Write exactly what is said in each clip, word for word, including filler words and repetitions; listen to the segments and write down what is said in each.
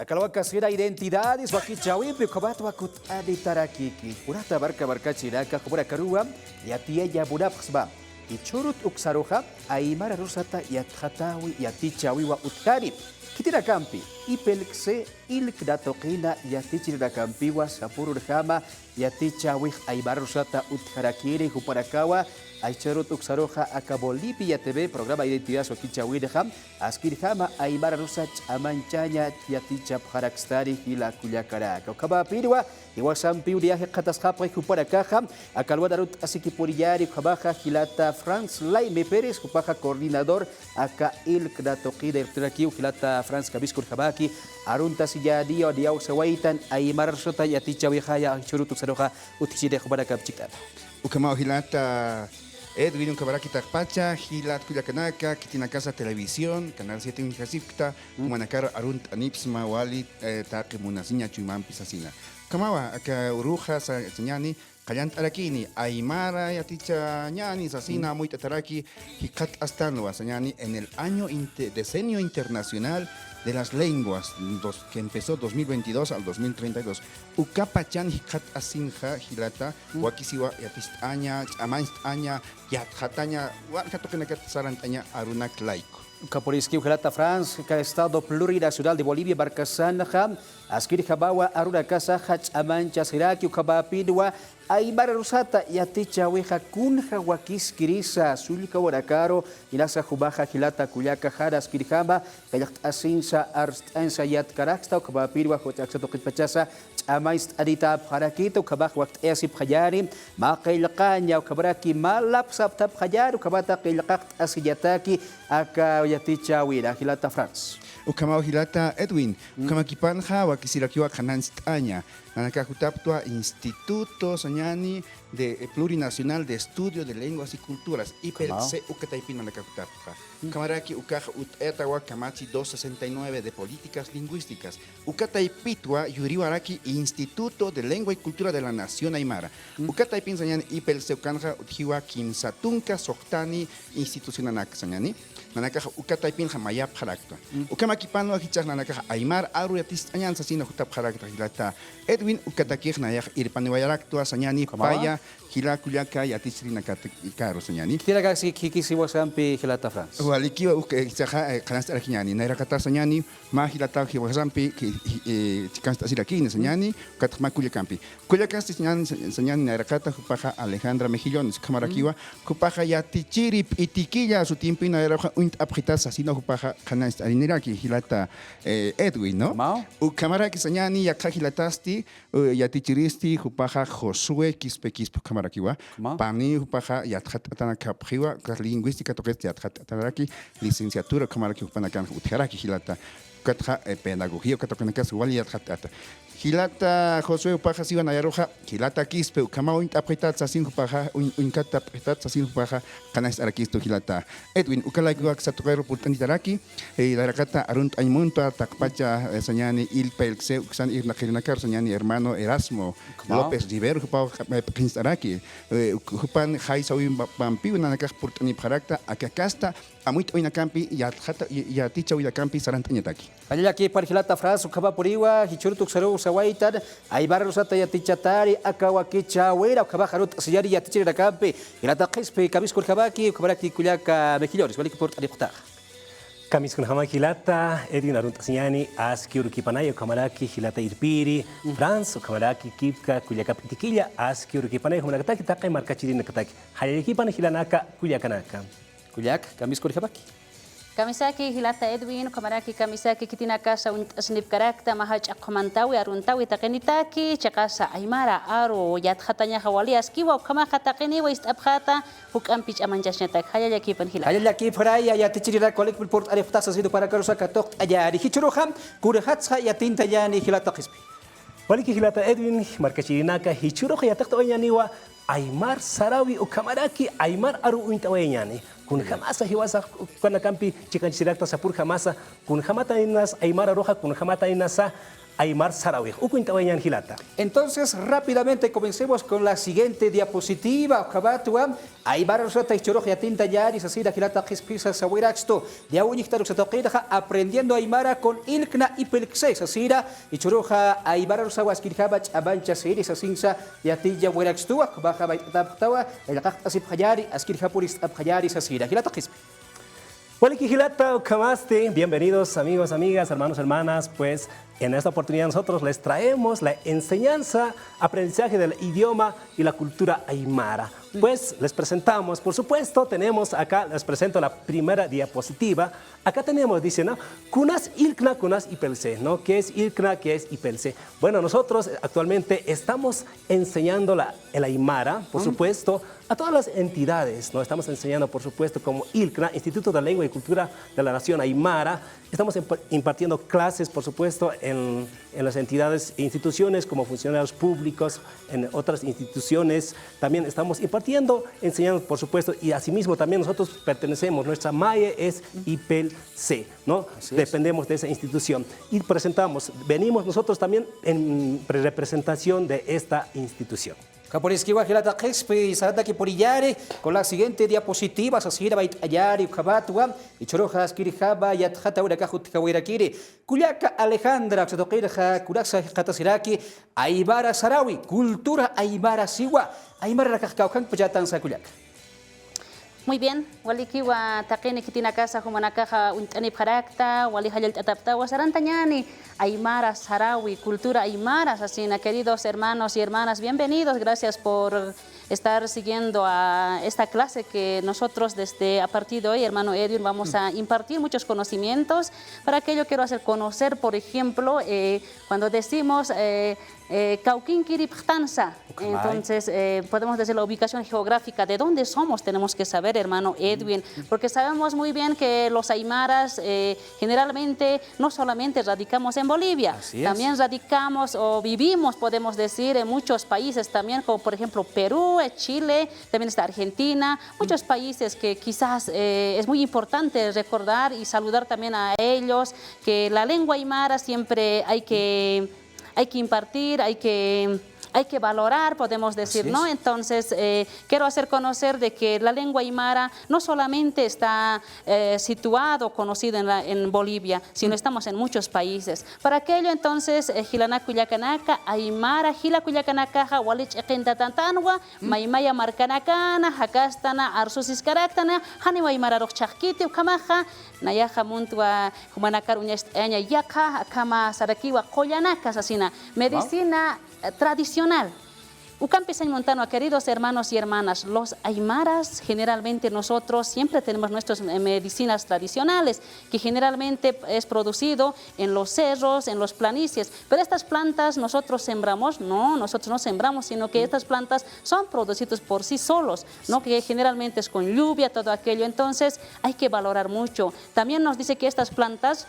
Kalwakasina identidades wakichäwimpi ukhamat wakut anitarakiki. Jurata marka markachirinaka, jumanakaruwa yatiyaña munapxsma jichhürut uksaruxa aymar arusata yatxatäwi yatichäwiwa utjani. Khitinakampi IPELC, ILC na tuqina yatichirinakampiwa sapürunjama yatichäwix aymar arusata utjarakini. Jupanakawa jichhürut uksaruxa aka Bolivia TV programa Identidades wakichäwinxa askirjama aymar arusa ch'amañchaña yatichapxarakistani jila kullakanaka. Ukhamapinwa jiwasampiw niya jikxatasxapxi jupanakaxa aka alwan arunt'asikipuniñäni, ukhamaxa jilata Franz Laime Pérez, jupaxa coordinador aka ILC na tuqina irptarakiw. Jilata Franz, kamisaki kunjamaki aruntasiñäniwa, niyaw sawaytan aymar arusata yatichäwixaya jichhürut uksaruxa utjchini jumanakap chikt'ata. Ukhamaw jilata Edwin, ukhamaraki taqpacha jilat kullakanaka, khitinakasa televisión, Canal siete uñjasipkta, jumanakar arunt'anipxsma wali, eh, taqi munasiña chuymampi sasina. Ukhamawa, aka uruxa sa-, sañäni, qallant'arakini, aymara yatichañäni sasina amuyt'ataraki, jikxat'astanwa sañäni, en el año inte-, decenio internacional de las lenguas, dos, que empezó dos mil veintidós al dos mil treinta y dos. Ukapachan jikxat'asinxa jilata, wakisiwa yaticht'aña, ch'amañcht'aña, yatxataña, walja tuqinakat sarant'aña arunak layku. Ukapuniskiw jilata Franz, aka Estado Plurinacional de Bolivia markasanxa askirjamawa arunakasaxa ch'amañchasiraki, ukhamapinwa aymar arusata yatichäwixa kunja wakiskirisa sullkawanakaru, inasa jumaxa jilata kullaka jan askirjama qillqt'asinsa arst'ansa yatkaraksta, ukhamapinwa juch'aksa tuqitpachasa ch'amañcht'anitapxarakita, ukhamax wakt'ayasipxañäni mä qillqaña, ukhamaraki mä lap saptapxañäni, ukhamata qillqaqt'asiñataki aka yatichäwina, jilata Franz. Ukhamaw jilata Edwin, ukhamakipanxa wakisirakiwa qhanañcht'aña, nanakax jutaptwa Instituto sañäni de, eh, Plurinacional de Estudio de Lenguas y Culturas, IPELC, uka taypin nanakax jutaptxa. Ukhamaraki ukax utt'ayatawa kamachi dos sesenta y nueve de políticas lingüísticas. Uka taypitwa yuriwaraki Instituto de Lengua y Cultura de la Nación Aymara. Uka taypin sañäni IPELC ukanxa utjiwa kimsa tunka suxtani institucionanak sañäni. Nanakax uka taypinxa mayapxaraktwa. Ukhamakipanwa jichhax nanakax aymar aru yaticht'añan sasina jutapxarakta jilata Edwin, ukatakix nayax irpaniwayaraktwa sañäni paya jila kullaka yatichirinakatkaru sañäni. Khitinakasti jikisi jiwasampi jilata Franz. Walikiwa uk, eh, jichhaxa, eh, qhanañcht'arakiñäni. Nayraqatax sañäni, mä jilataw jiwasampi, eh, chikancht'asirakini sañäni, ukatxa mä kullakampi. Kullakasti sañäni, sañäni nayraqata jupaxa Alejandra Mejillones, ukhamarakiwa, jupaxa yatichiri p'itikilla, su tiempoy nayaruxa uñt'apxitas sasina jupaxa qhanañcht'ariniraki, jilata, eh, Edwin, ¿no? Ukhamaraki sañäni, yaqha jilatasti, eh, yatichiristi, jupaxa Josué Quispe Quispe, ukhamarakiwa. Pani jupaxa yatxatt'atanakapxiwa, ukax lingüística tuqit yatxatt'atanaki, licenciatura, ukhamaraki jupanakanxa utjaraki jilata. Ukatxa, eh, pedagogía, uka tuqinakas wali yatxatt'ata. Jilata Josué, jupaxa siwa nayaruxa, jilata Quispe, ukhamaw uñt'apxitat sasin jupaxa, uñ-, uñkatapxitat sasin jupaxa, qhanañcht'arakistu jilata Edwin, uka laykuwa aksa tuqiru purt'anitaraki, eh, nayraqata arunt'añ muntwa taqpacha, eh, sañäni ILC, IPELC uksan irnaqirinakar sañäni hermano Erasmo López Rivero, jupaw, eh, p'incht'araki, eh, uk-, jupan jaysawimampiw nanakax purt'anipxarakta, aka kasta amuyt'awinakampi, yatxata-, y-, yatichäwinakampi sarant'añataki. Jallallakipan jilata Franz, ukhamapuniwa jichhürut uksaruw sawaytan aymar arusata yatichatani aka wakichäwina, ukhamax arunt'asiñäni yatichirinakampi. Jilata Quispe, kamisaki kunjamaki, ukhamaraki kullaka Mejillones, walik purt'anipxtaxa. Kamisaki kunjamaki jilata Edwin, arunt'asiñäni aski urukipanaya, ukhamaraki jilata irpiri Franz, ukhamaraki kipka kullaka p'itikilla, aski urukipanaya, ukhamaraki taqi markachirinakataki. Jallallakipan jilanaka kullakanaka. Kullaka, kamisaki kunjamaki. Kamisaki jilata Edwin, ukhamaraki kamisaki khitinakasa uñt'asnipkarakta, mä jach'a qhumantawi, aruntawi taqinitaki, chiqasa aymara aru yatxatañaxa wali askiwa, ukhamaxa taqiniwa ist'apxäta, juk'ampi ch'amañchasiñatak. Jallallakipan jilata. Jallallakipanaya, yatichirinak walik purt'anipxtaxa sasin jupanakarusa katuqt'añäni. Jichhüruxa, kunjatsxa yatintañäni jilata Quispe. Waliki jilata Edwin, markachirinaka, jichhüruxa yatiqtawayañäniwa aymar saräwi ukhamaraki aymar aru uñt'awayañäni. Kunjamasa jiwasax ukanakampi chikanchasirakta sapürjamasa, kunjamataninas aymar aruxa, kunjamataninas aymar saräwix. Uka uñt'awayañäni jilata. Entonces, rápidamente comencemos con la siguiente diapositiva. Ukhamatwa, aymararusata jichhürux yatintallani sasina jilata qhispiyasa sawayirakstu. Día uñjktan uksa tuqinxa Aprendiendo Aymara con ILCNA IPELC-C sasina, jichhüruxa aymararusaw askirjama ch'amanchasini sasinsa yatiñawayarakistu. Ukhamaxa mayt'atapxtawa, qillqaxt'asipxañäni, askirjapunicht'apxañäni sasina. Jilata qhispi. Waliki jilata, ukhamasti. Bienvenidos, amigos, amigas, hermanos, hermanas. Pues, en esta oportunidad nosotros les traemos la enseñanza, aprendizaje del idioma y la cultura aymara. Pues, les presentamos, por supuesto, tenemos acá, les presento la primera diapositiva. Acá tenemos, dice, ¿no? Kunas ILCNA, kunas IPELC, ¿no? ¿Qué es ILCNA? ¿Qué es IPELC? Bueno, nosotros, eh, actualmente estamos enseñando la, el aymara, por supuesto, a todas las entidades, ¿no? Estamos enseñando, por supuesto, como ILCNA, Instituto de Lengua y Cultura de la Nación Aymara. Estamos imp-, impartiendo clases, por supuesto, en, en las entidades e instituciones como funcionarios públicos, en otras instituciones. También estamos impartiendo, enseñando, por supuesto, y asimismo también nosotros pertenecemos, nuestra maye es IPELC, ¿no? Así es. Dependemos de esa institución. Y presentamos, venimos nosotros también en pre-, representación de esta institución. Ukhamapuniskiwa jilata qhispi, sarantakipuniñäni con la siguiente diapositiva, sasina mayt'añäni ukhamatwa, jichhüruxa askirjama yatxataw ukax utjawayirakini. Kullaka Alejandra, uksa tuqinxa, kunasa jikxatasiraki aymara saräwi, cultura aymara siwa, aymararakax kawkhanpachatänsa kullaka. Muy bien, walikiwa taqini khitinakasa jumanakaxa uñt'anipxarakta, wali jallallt'ataptawa, sarantañäni aymara saräwi, cultura aymara sasina. Queridos hermanos y hermanas, bienvenidos, gracias por estar siguiendo a esta clase que nosotros desde a partir de hoy, hermano Edwin, vamos a impartir muchos conocimientos. Para aquello quiero hacer conocer, por ejemplo, eh, cuando decimos, eh, eh, kawkinkiripxtansa, entonces, eh, podemos decir la ubicación geográfica de dónde somos, tenemos que saber, hermano Edwin, porque sabemos muy bien que los aymaras, eh, generalmente no solamente radicamos en Bolivia, también radicamos o vivimos, podemos decir, en muchos países también, como por ejemplo Perú, eh, Chile, también está Argentina, muchos países que quizás, eh, es muy importante recordar y saludar también a ellos, que la lengua aymara siempre hay que, hay que impartir, hay que, hay que valorar, podemos decir, ¿no? Entonces, eh, quiero hacer conocer de que la lengua aymara no solamente está, eh, situado, conocido en la, en Bolivia, sino estamos en muchos países. Para aquello, entonces, eh, jilanak kullakanaka, aymara jila kullakanakaxa wali ch'iqintatantanwa, maymaya markanakana, jakastana, arsusiskaraktana, janiw aymararux chhaqkiti, ukhamaxa, nayaxa muntwa jumanakar uñacht'ayaña yaqha, akhama sarakiwa qullanaka sasina, medicina, eh, tradicional. Ukampi sañ muntanwa, queridos hermanos y hermanas, los aymaras, generalmente nosotros siempre tenemos nuestras, eh, medicinas tradicionales, que generalmente es producido en los cerros, en los planicies. Pero estas plantas nosotros sembramos, no, nosotros no sembramos, sino que estas plantas son producidos por sí solos, ¿no? Que generalmente es con lluvia, todo aquello. Entonces, hay que valorar mucho. También nos dice que estas plantas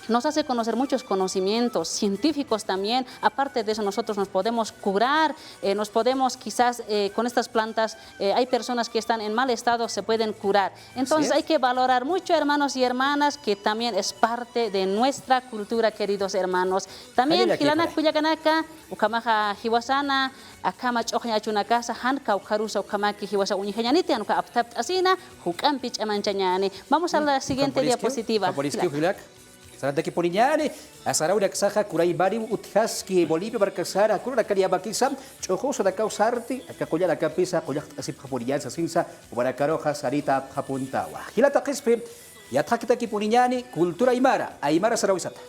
nos hace conocer muchos conocimientos científicos también. Aparte de eso, nosotros nos podemos curar, eh, nos podemos quizás, eh, con estas plantas, eh, hay personas que están en mal estado, se pueden curar. Entonces hay que valorar mucho, hermanos y hermanas, que también es parte de nuestra cultura, queridos hermanos. También jilanak kullakanaka, ukhamaxa jiwasana, akhama ch'uxña achunakasa, jan kawkharusa ukhamaki jiwasa uñjañaniti, jan uka apthapt'asina, juk'ampi ch'amanchañäni. Vamos a la siguiente diapositiva. Sarantakipuniñäni, a sarawinaksaxa kunaymaniw utjaski Bolivia markasara, kunarakar yamakisa, ch'uxusanakaw sarti, aka qullanakapisa, qullaqt'asipxapuniñäni sasinsa, jumanakaruxa sarita apxapuntawa. Jilata qhispi, yatxakitakipuniñäni, cultura aymara, aymara sarawisata.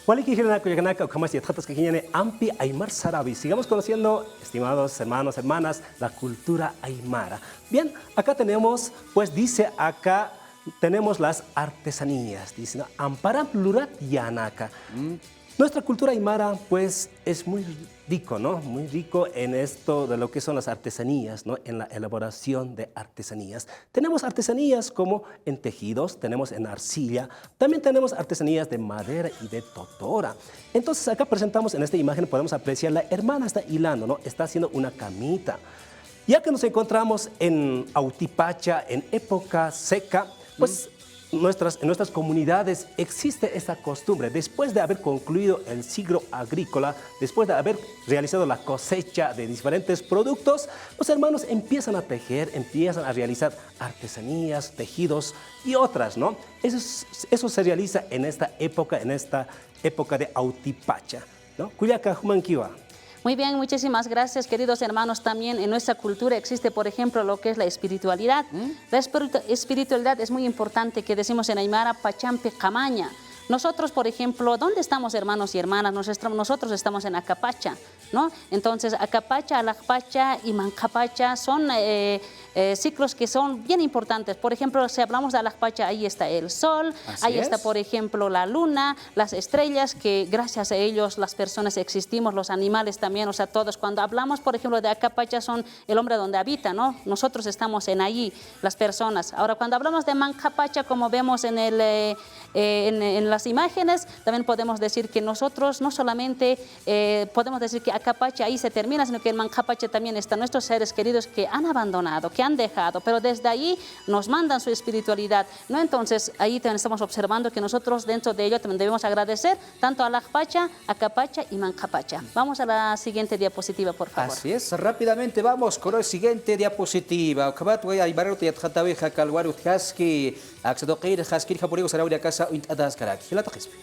Waliki jilanak kullakanaka, ukhamas yatxataskakiñäni ampi aymar sarawi. Sigamos conociendo, estimados hermanos, hermanas, la cultura aymara. Bien, acá tenemos, pues dice acá, tenemos las artesanías, dice, ¿no? Amparamp lurat yänaka. Nuestra cultura aymara, pues, es muy rico, ¿no? Muy rico en esto de lo que son las artesanías, ¿no? En la elaboración de artesanías. Tenemos artesanías como en tejidos, tenemos en arcilla, también tenemos artesanías de madera y de totora. Entonces, acá presentamos en esta imagen, podemos apreciar la hermana está hilando, ¿no? Está haciendo una camita. Ya que nos encontramos en Autipacha, en época seca, pues, nuestras, en nuestras comunidades existe esa costumbre. Después de haber concluido el ciclo agrícola, después de haber realizado la cosecha de diferentes productos, los hermanos empiezan a tejer, empiezan a realizar artesanías, tejidos y otras, ¿no? Eso es, eso se realiza en esta época, en esta época de Autipacha, ¿no? Kullaka, jumankiwa. Muy bien, muchísimas gracias, queridos hermanos. También en nuestra cultura existe, por ejemplo, lo que es la espiritualidad. La espiritu-, espiritualidad es muy importante, que decimos en aymara, "Pachampi qamaña". Nosotros, por ejemplo, ¿dónde estamos, hermanos y hermanas? Nos estra-, nosotros estamos en Acapacha, ¿no? Entonces, Acapacha, Alaxpacha y Manqhapacha son, eh, eh, ciclos que son bien importantes. Por ejemplo, si hablamos de Alaxpacha, ahí está el sol, ahí está, por ejemplo, la luna, las estrellas, que gracias a ellos las personas existimos, los animales también, o sea, todos. Cuando hablamos, por ejemplo, de Acapacha, son el hombre donde habita, ¿no? Nosotros estamos en allí, las personas. Ahora, cuando hablamos de Manqhapacha, como vemos en el, eh, eh, en, en las imágenes, también podemos decir que nosotros no solamente, eh, podemos decir que Acapacha ahí se termina, sino que en Manqhapacha también están nuestros seres queridos que han abandonado, que han dejado, pero desde ahí nos mandan su espiritualidad, ¿no? Entonces, ahí también estamos observando que nosotros dentro de ello también debemos agradecer tanto a Alaxpacha, Acapacha y Manqhapacha. Vamos a la siguiente diapositiva, por favor. Así es, rápidamente vamos con la siguiente diapositiva. Ukhamat way aymarar uta yatxatawi, jakal war utjaski, aksa tuqir jaskir japuriw sarawinakasa uñt'ataskaraki. Jilata qispi.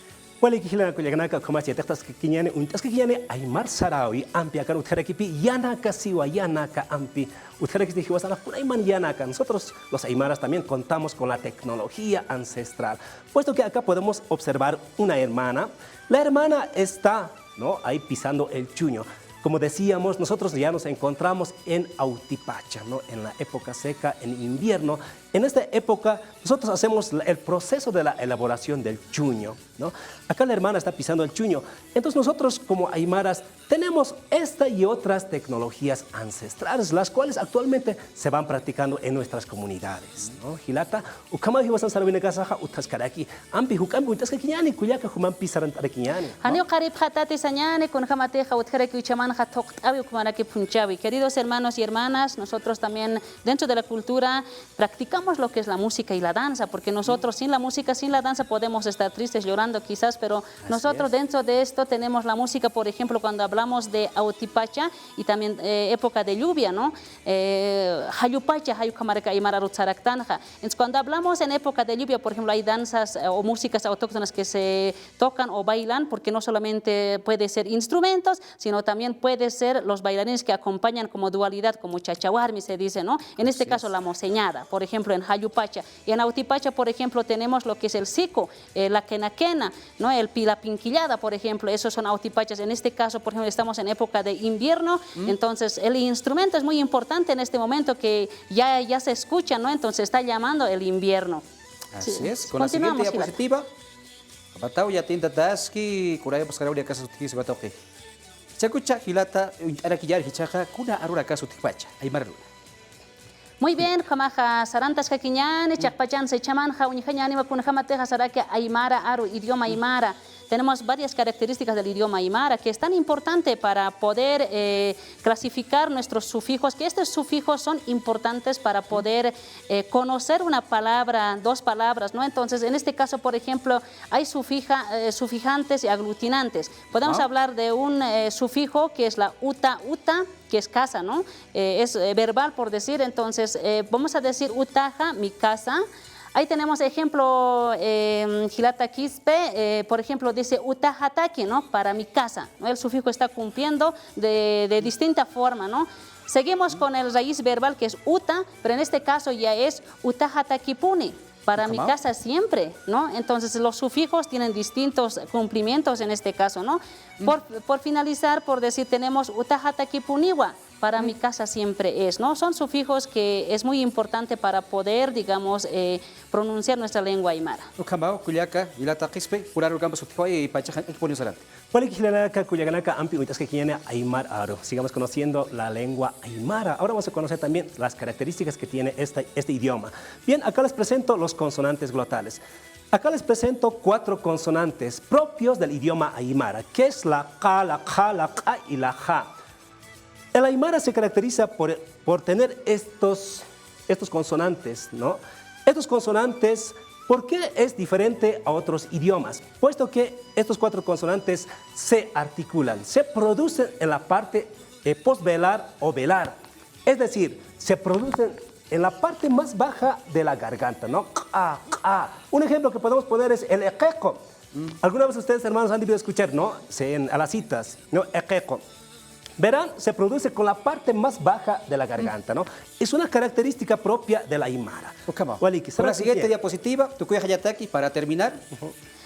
Walik jilanaka kullakanaka, ukhamat yatiqtaskiñäni, uñt'askiñäni aymar saräwi ampi akan utjarakipi, yanaka siwa, yanaka ampi utjarakisti jiwasanxa kunayman yanaka. Nosotros los aymaras también contamos con la tecnología ancestral, puesto que acá podemos observar una hermana. La hermana está, ¿no?, ahí pisando el chuño. Como decíamos, nosotros ya nos encontramos en Autipacha, ¿no? En la época seca, en invierno. En esta época, nosotros hacemos la, el proceso de la elaboración del chuño, ¿no? Acá la hermana está pisando el chuño. Entonces, nosotros como aymaras tenemos esta y otras tecnologías ancestrales, las cuales actualmente se van practicando en nuestras comunidades, ¿no? Jilata, ukhamaw jiwasan sarawinakasaxa utjaskaraki, ampi juk'ampi uñt'askakiñäni, kullaka, jumampi sarant'arakiñäni, ¿no? Janiw qharipxatati sañäni, kunjamatixa utjaraki uchamanxa thuqt'awi, ukhamaraki phunchhäwi. Queridos hermanos y hermanas, nosotros también dentro de la cultura practicamos lo que es la música y la danza, porque nosotros sin la música, sin la danza podemos estar tristes, llorando quizás, pero nosotros dentro de esto tenemos la música, por ejemplo, cuando hablamos de Autipacha y también, eh, época de lluvia, ¿no? Eh, jallupacha, jay ukhamaraki aymar arut saraktanxa. Entonces, cuando hablamos en época de lluvia, por ejemplo, hay danzas, eh, o músicas autóctonas que se tocan o bailan, porque no solamente puede ser instrumentos, sino también puede ser los bailarines que acompañan como dualidad, como chachawarmi se dice, ¿no? En este caso, la moseñada, por ejemplo, en jallupacha. Y en Autipacha, por ejemplo, tenemos lo que es el siku, eh, la quena quena, ¿no? El pi-, la pinquillada, por ejemplo, esos son autipachas. En este caso, por ejemplo, estamos en época de invierno, entonces el instrumento es muy importante en este momento que ya, ya se escucha, ¿no? Entonces está llamando el invierno. Así es, con la siguiente diapositiva. Jilata. Ukhamataw yatintataski, kunaypis sarawinakasa utjkisi, jilata. Jichhakucha jilata, uñt'arakiñäni jichhaxa, kuna arurakasa utjpacha aymar aruna. Muy bien, ukhamaxa sarantaskakiñäni, chiqpachansa jichhamanxa uñjañäniwa kunjamatixa saraki aymara aru, idioma aymara. Tenemos varias características del idioma aymara que es tan importante para poder, eh, clasificar nuestros sufijos, que estos sufijos son importantes para poder, eh, conocer una palabra, dos palabras, ¿no? Entonces, en este caso, por ejemplo, hay sufija-, eh, sufijantes y aglutinantes. Podemos hablar de un, eh, sufijo que es la uta, uta, que es casa, ¿no? Eh, es, eh, verbal, por decir, entonces, eh, vamos a decir utaxa, mi casa. Ahí tenemos ejemplo, eh, jilata Quispe, eh, por ejemplo, dice utaxataki, ¿no? Para mi casa, ¿no? El sufijo está cumpliendo de, de distinta forma, ¿no? Seguimos con el raíz verbal que es uta, pero en este caso ya es utaxatakipuni, para mi casa siempre, ¿no? Entonces, los sufijos tienen distintos cumplimientos en este caso, ¿no? Por, por finalizar, por decir, tenemos utaxatakipuniwa, para mi casa siempre es, ¿no? Son sufijos que es muy importante para poder, digamos, eh, pronunciar nuestra lengua aymara. Ukhamaw, kullaka, jilata Quispe, kuna arukampi utjkawa, pachaxa janiw puniw saranti. Walik jilanaka, kullakanaka, ampi uñt'askakiñäni aymar aru. Sigamos conociendo la lengua aymara. Ahora vamos a conocer también las características que tiene este, este idioma. Bien, acá les presento los consonantes glotales. Acá les presento cuatro consonantes propios del idioma aymara, que es la qa, la qha, la q'a y la ja. El aymara se caracteriza por, por tener estos, estos consonantes, ¿no? Estos consonantes ¿Por qué es diferente a otros idiomas? Puesto que estos cuatro consonantes se articulan, se producen en la parte, eh, postvelar o velar. Es decir, se producen en la parte más baja de la garganta, ¿no? Q'a, q'a. Un ejemplo que podemos poner es el eqeqo. Alguna vez ustedes, hermanos, han debido escuchar, ¿no? Se, en, a las citas, ¿no? Eqeqo. Verán, se produce con la parte más baja de la garganta, ¿no? Es una característica propia de la aymara. Ukhama. Waliki, con la siguiente diapositiva, tukuyañataki para terminar.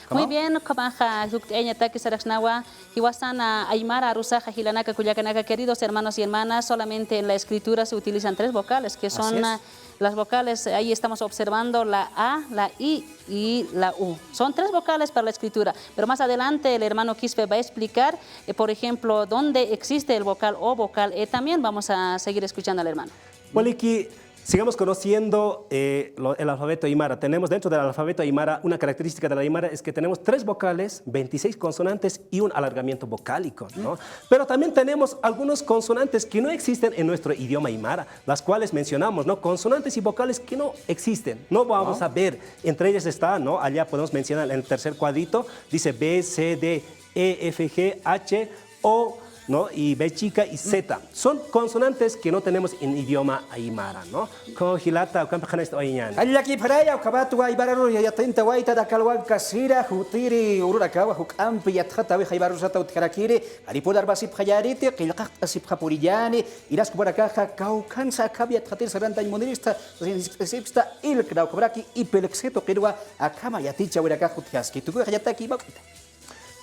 Muy bien, ukhamaxa, jukt'ayañataki saraksnawa, jiwasan aymara arusaxa jilanaka kullakanaka, queridos hermanos y hermanas, solamente en la escritura se utilizan tres vocales, que son, ah, las vocales, ahí estamos observando la A, la I y la U. Son tres vocales para la escritura, pero más adelante el hermano Quispe va a explicar, eh, por ejemplo, dónde existe el vocal O, vocal E. También vamos a seguir escuchando al hermano. Waliki, sigamos conociendo, eh, lo, el alfabeto aymara. Tenemos dentro del alfabeto aymara, una característica de la aymara es que tenemos tres vocales, veintiséis consonantes y un alargamiento vocálico, ¿no? Pero también tenemos algunos consonantes que no existen en nuestro idioma aymara, las cuales mencionamos, ¿no? Consonantes y vocales que no existen, no vamos a ver. Entre ellas está, ¿no? Allá podemos mencionar en el tercer cuadrito, dice B, C, D, E, F, G, H, O, ¿no? Y B chica y Z. Son consonantes que no tenemos en idioma aymara, ¿no? Ukhamaw jilata, ukampi qhanachta wayiñäni. Jallakipxaraya, ukhamat aymara arur yatintawayta, aka alwankasira, jutiri urunakawa juk'ampi yatxatawi, aymara arusata utjarakiri, janipun armasipxañäniti, qillqaqt'asipxapuniñäni, inas jumanakaxa kawkhansa akham yatxatir sarantañ munirista, sipsta ilkna, ukhamaraki ipilksi tuqinwa akhama yatichäwinakax utjaski. Tukuyañataki, mawk'ita.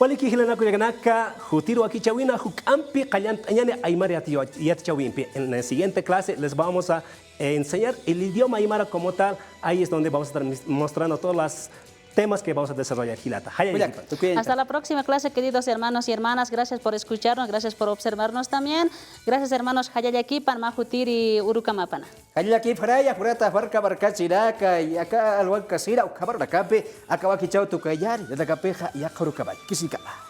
Waliki jilanaka kullakanaka, jutir wakichäwina juk'ampi qallant'añäni aymara yati-, yatichäwimpi. En la siguiente clase les vamos a, eh, enseñar el idioma aymara como tal. Ahí es donde vamos a estar mis-, mostrando todos los temas que vamos a desarrollar, jilata. Jallallakipxaraki. Hasta la próxima clase, queridos hermanos y hermanas. Gracias por escucharnos, gracias por observarnos también. Gracias, hermanos. Jallallakipan, mä jutiri urukamapana. Jallakipxaraya, jurata, marka markachirinaka, aka alwankasira, ukhamarunakampi aka wakichäw tukuyañäni, nanakapixa yaqha urukamay. Kisiñkama.